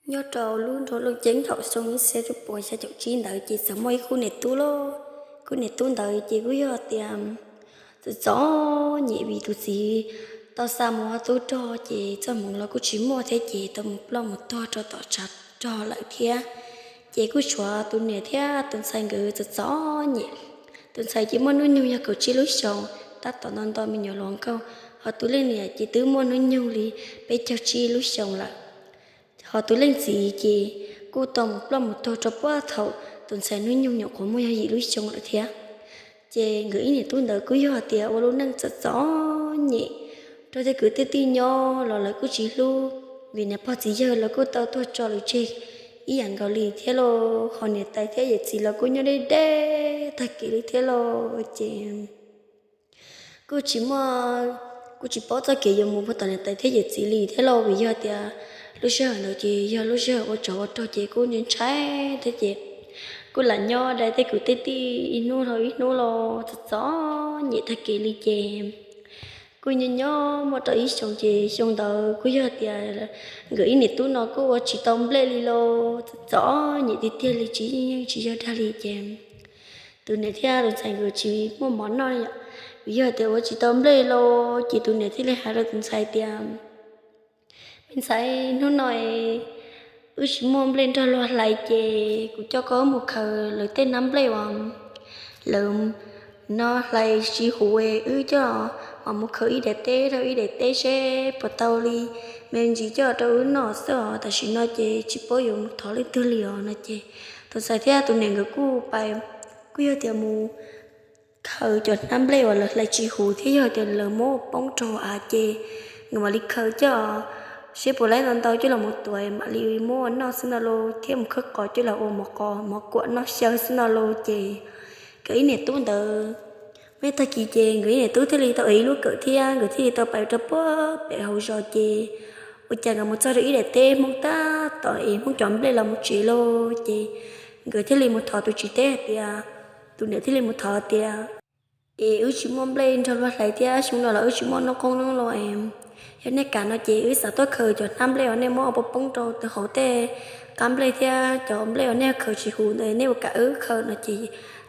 Nyob rau lub nroog Looj Ceeb thaum xyoo ib txhiab cuaj puas xya caum tsib ntawd ces txawm muaj ib khub niam tub lauj. Khub niam tub ntawd ces kuj yog tias txom txom nyem vim tus txiv tau xa mus ua tub rog ces txoj hmoov los kuj tsis muaj thiab ces tau mus ploj mus tuag rau tom tshav rog lawm thiab. Ces kuj tshuav tus niam thiab tus ntxhais nkawd txom txom nyem. Tus ntxhais ces muaj hnub nyoog yog kaum tsib lub xyoos, tab tom nto nto me nyuam hluas nkauj, ho tus leej niam ces twb muaj hnub nyoog li peb caug tsib lub xyoos lawm. Ho tus leej txiv ces kuj tau mus ploj mus tuag rau puag thaum tus ntxhais hnub nyoog nyuam qhuav muaj yog yim lub xyoo lawm thiab. Ces nkawd ib niam tub ntawd kuj yog tias ua lub neej txom txom nyem, rau tej kwv tij tij nyob los lawv kuj tsis hlub, vim niam pog txiv yawg los kuj tau tuag tso lawv tseg ib yam nkaus li thiab lauj. Ho niam tais thiab yawm txiv los kuj nyob deb deb tag kev li thiab lauj. Ces kuj tsis muaj, kuj tsis paub txoj kev yuav mus puag tom niam tais thiab yawm txiv li thiab lauj, vim yog tias lub sij hawm ntawd ces yog lub sij hawm ua tsov ua rog ces kuj ntshai ntshai thiab ces kuj lam nyob dai tej kwv tij tij ib hnub dhau ib hnub los txom txom nyem tag kev li ces kuj nyob nyob muaj rau ib xyoos ces xyoo ntawd kuj yog tias nkawd ib niam tub no kuj ua tsis tau nplej li lauj, txom txom nyem tiag tiag li tsis yeej tsis yog dag li ces tus niam thiab tus ntxhais nkawd tsis muaj mov noj yom, vim yog tias ua tsis tau nplej lauj ces tus niam thiaj li hais rau tus ntxhais tias, me ntxhais, hnub no wb tsis muaj nplej nrog luag hlais ces kuv coj koj wb mus khaws lawv tej hnab nplej uas lawv no hlais tsis huv, wb coj mam mus khaws ib daim teb rau ib daim teb seb puas tau li me ntsis coj rau wb noj xwb os, tam sim no ces tsis paub yuav mus thov leej twg li os no ces tus ntxhais thiab tus niam nkawd kuj pais, kuj yog tias mus khaws cov hnab nplej uas lawv hlais tsis huv thiab yog tias lawv muab poob rau av ces nkawd mam li khaws coj seb puas laib ntau ntau coj los mus tuav mam li muab ua noj xwb no lauj, thiab mus khawb qos coj los ua mov qos mov kuam noj xyaw xwb no lauj ces nkawd ib niam tub ntawd muaj ib tag kis ces nkawd ib niam tub thiaj li tau ev ib lub kawm thiab nkawd thiaj li tau pais rau puag pem hauv zos ces ua cas nkawd mus txog rau ib daim teb Hmoob tab tom ev Hmoob cov nplej los mus tsev lauj ces nkawd thiaj li mus thov tus tswv teb hais tias, tus niam thiaj li mus thov tias, es wb tsis muaj nplej nrog luag hlais thiab xyoo no los wb tsis muaj noob qoob noob loo, yog nej kam no ces wb xav tuaj khaws cov hnab nplej uas nej muab ua poob poob rau hauv tej qab nplej thiab cov nplej uas nej khaws tsis huv ntawd nej ua kam wb khaws no ces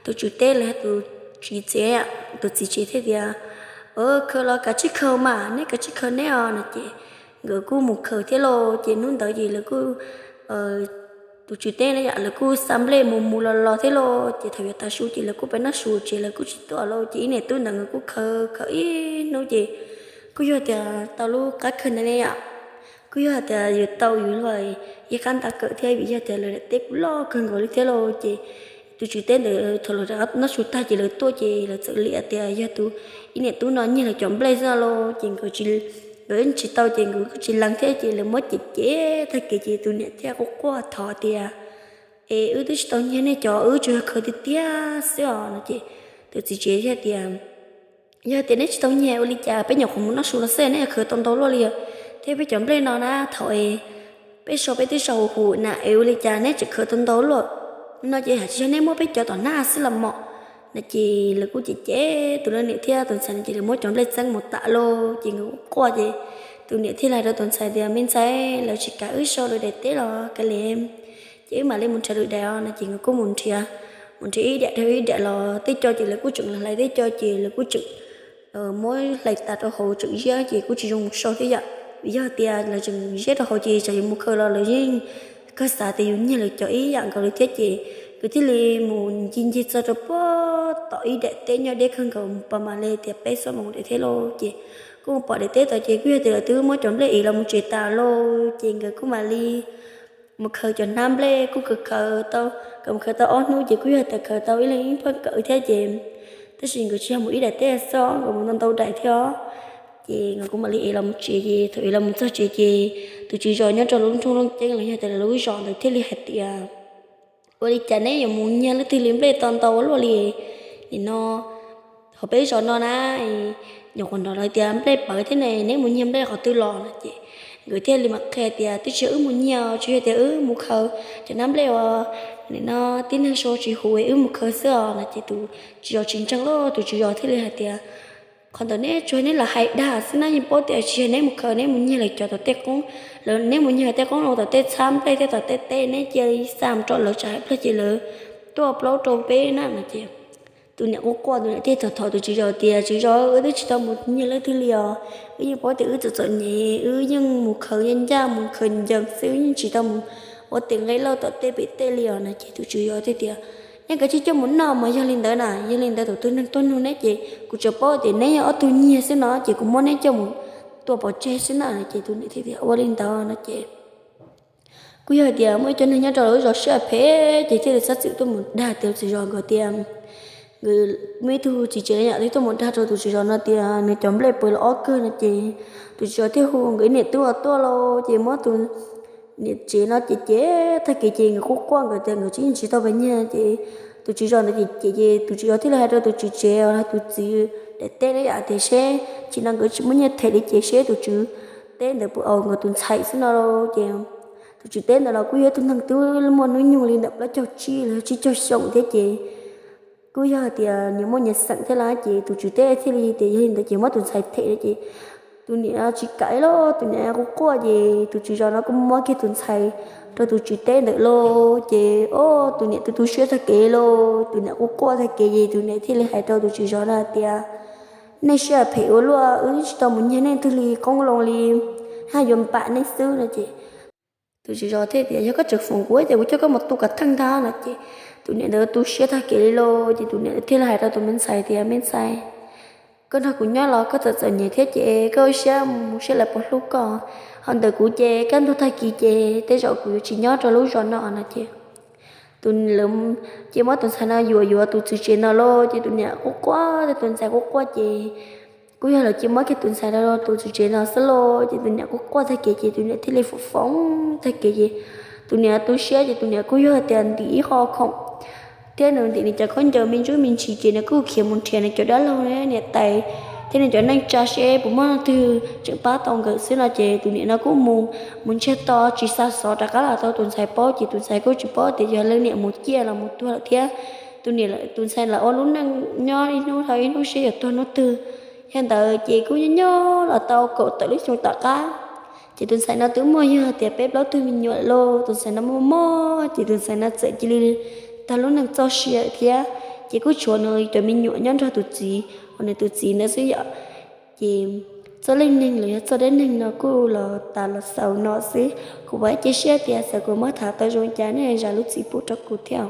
tus tswv teb los yog tus txiv tsev, tus txiv tsev thiaj tias, khaws los kav tsij khaws mas, neb kav tsij khaws neb os no ces nkawd kuj mus khaws thiab lauj ces hnub ntawd ces lawv kuj, tus tswv teb na yom, lawv kuj xa nplej mus mus los los thiab lauj ces thaum yuav tav su ces lawv kuj pais noj su ces lawv kuj tsis tuaj lauj ces ib niam tub ntawd nkawd kuj khaws khaws ib hnub ces kuj yog tias tau lub qab khaws ntawd ne yom, kuj yog tias yuav tau yus luag ib qab ntav kawm thiab vim yog tias lawv daim teb kuj loj kawg nkaus li thiab lauj ces tus tswv teb ntawd thaum lawv noj su tag ces lawv tuaj ces lawv txawm liam tias yog tus ib niam tub no nyiag lawv cov nplej xwb no lauj ces nkawd tsis, nkawd tsis tau ces nkawd kuj tsis lees thiab ces lawv muab cem cem tag kev ces tus niam thiaj quaj quaj thov tias, es wb twb tsis tau nyiag nej cov, wb tsuas yog khaws tiag tiag xwb os no ces tus txiv tsev thiaj tias, yog tias neb tsis tau nyiag ua li cas, peb nyuam qhuav mus noj su los xwb nej yuav khaws tau ntau luaj li os, thiab peb cov nplej no na thaum peb so peb twb so huv huv na es ua li cas neb tseem khaws tau ntau luaj no ces hais tsis yog neb muab peb cov tom hnab xwb los mos no ces lawv kuj cem cem tus leej niam thiab tus ntxhais no ces lawv muab cov nplej txeeb mus tas lauj ces nkawd quaj ces tus niam thiaj li hais rau tus ntxhais tias, me ntxhais, lawv tsis kam wb so lawv daim teb los kav liam, ces wb mam li mus nrhiav lwm daim os no ces nkawd kuj mus nrhiav, mus nrhiav ib daim dhau ib daim los tej co ces lawv kuj tseem hlais, tej co ces lawv kuj tseem muab hlais tas rau hauv tseem ziab ces kuj tsis zoo mus so thiab yom, vim yog tias lawv tseem ziab rau hauv ces tsam yuav mus khaws los lawv yeej kawg xav tias yus nyiag lawv cov ib yam nkaus li thiab ces nkawd thiaj li mus ncig ncig txog rau puag tom ib daim teb nyob deb kawg nkaus mus pas mam li tias peb xuab moos daim thiab lauj ces kuj mus pom daim teb tod ces kuj yog tias lawv twb muab cov nplej ev los mus tsev tas lauj ces nkawd kuj mam li mus khaws cov hnab nplej kuj khaws khaws tau, nkawd mus khaws tau ob hnub ces kuj yog tias khaws tau ib leeg ib phaj kawm thiab ces, tab sis nkawd tsis yog mus ib daim teb xwb, nkawd mus ntau ntau daim thiab os. Ces nkawd kuj mam li ev los mus tsev ces thaum ev los mus txog tsev ces tus tswv zos nyob rau lub nroog Looj Ceeb los yog tias lawv lub zos ntawd thiaj li hais tias, ua li cas neb yuav mus nyiag leej twg li nplej tau ntau ua luaj li? Nim no hauv peb zos no na, nyuam qhuav hnov lawv tias nplej pawv thiab ne, neb mus nyiag nplej qhov twg los no ces nkawd thiaj li mam qhia tias twb tsis yog wb mus nyiag, tsuas yog tias wb mus khaws cov hnab nplej uas nim no tib neeg sau tsis huv wb mus khaws xwb os no ces tus tswv zos tsis ntseeg lauj, tus tswv zos thiaj li hais tias Qhov ntawd neb tsuas neb los hais dag xwb na, yeej paub tias tsis yog neb mus khaws neb mus nyiag lawv cov tom tej qoob, lawv neb mus nyiag lawv tej qoob loo tom tej txhab nplej thiab tom tej teb, neb cia li xa mus rau lawv tsam hais pliag ces lawv tuaj plaub rau peb na no ces tus niam quaj quaj, tus niam thiaj thov thov tus tswv zos tias, Tswv zos, wb twb tsis tau mus nyiag leej twg li os, wb yeej paub tias wb txom txom nyem, wb yeej mus khaws ncaj ncaj mus khaws ncees xwb, wb yeej tsis tau mus ua tej nqe lauj tom tej pem tej li os no ces tus tswv zos thiaj tias, Nej kav tsij coj mus noj mas, yog li ntawd na, yog li ntawd thaum twg neeg tuaj nug neb ces kuv tsuas paub tias neb yog ob tug nyiag xwb no ces kuv muab neb coj mus tua pov tseg xwb na no ces tus niam thiaj tias, Ua li ntawd no ces kuj yog hais tias muaj ib co neeg nyob rau lub zos siab phem ces thiaj li txhob txwm tuaj mus dag tias tus tswv zos nkawd tias, nkawd muaj ib tug txiv tsev yam twb tuaj mus dag rau tus tswv zos no tias nws cov nplej pw los ob kawg no ces tus tswv zos thiaj hu nkawd niam tub tuaj lauj ces muab tus niam tsev no ces cem tag kev ces nkawd quaj quaj nkawd tias nkawd tsis yeej tsis tau pab nyiag ces tus tswv zos ntawd ces cem ces tus tswv zos thiaj li hais rau tus tswv tsev los tus txiv daim teb na yom tias seb tsis no nkawd tsis muaj nyiaj them li ces seb tus tswv teb ntawd puas aus nkawd tus ntxhais xwb no lauj ces tus tswv teb ntawd los kuj yog tus neeg twb muaj hnub nyoog li ntawm plaub caug tsib los tsib caug xyoo thiab ces kuj yog hais tias nyias muaj nyias xeem thiab lawm ces tus tswv teb thiaj li tias yog li ntawd ces muab tus ntxhais them no ces tus niam tsis kam li lauj, tus niam quaj quaj ces tus tswv zos no kuj muab kiag tus ntxhais rau tus tswv teb ntawd lauj ces o tus niam tu tu siab tag kev lauj, tus niam quaj quaj tag kev ces tus niam thiaj li hais rau tus tswv zos no hais tias, Nej siab phem ua luaj, wb tsis tau mus nyiag leej twg li qoob loo li, haj yuav npam nej xwb no ces tus tswv zos thiaj tias, Yog koj tseem foom kuv ces kuv coj koj mus tu kav theej ntag no ces tus niam ntawd tu siab tag kev li lauj ces tus niam thiaj li hais rau tus me ntxhais tias, Me ntxhais, koj nrog kuv nyob los koj txom txom nyem thiab ces koj ua siab mus saib lawv puas hlub koj, ho ntawm kuv ces kaj ntug tag kis ces tej zaum kuv yuav tsis nyob rau lub zos no no ces tus niam ces muab tus ntxhais no yuam yuav tus txiv tsev no lauj ces tus niam quaj quaj, tus ntxhais quaj quaj ces kuj yog lawv cia muab kiag tus ntxhais rau tus txiv tsev no xwb lauj ces tus niam quaj quaj tag kev ces tus niam thiaj li foom foom tag kev ces tus niam tu siab ces tus niam kuj yog tias ntim ib qho khoom thiab nws ntim nws cov khaub ncaws me ntsuab me ntsis ces nws kuj khiav mus nrhiav nws cov dab laug niam tais thiab nws cov neej tsa seb puas muaj leej twg tseem pab tau nkawd xwb no ces tus niam no kuj mus, mus ntsiag to tsis xa xov rov qab los tau tus ntxhais paub ces tus ntxhais kuj tsis paub tias yog leej niam mus ciaj los mus tuag lawm thiab tus niam, tus ntxhais los ua lub neej nyob ib hnub dhau ib hnub seb yuav tuag hnub twg. Yog ntawd ces kuj nyob nyob los tau kaum tawm lub xyoo tom qab ces tus ntxhais no twb muaj yog tias peb plaub tug me nyuam lauj. Tus ntxhais no muaj mob ces tus ntxhais no txawm cia li tag lub neej txoj sia thiab ces kuj tshuav nws cov me nyuam nyob nrog tus txiv uas nws tus txiv ntawd xwb yom. Ces txoj dab neeg los yog txoj dab neeg no kuj los tas los xaus no xwb. Kuv vam thiab cia siab tias txawm kuv muab tham tau zoo cas nej zam lub txim pub rau kuv thiab.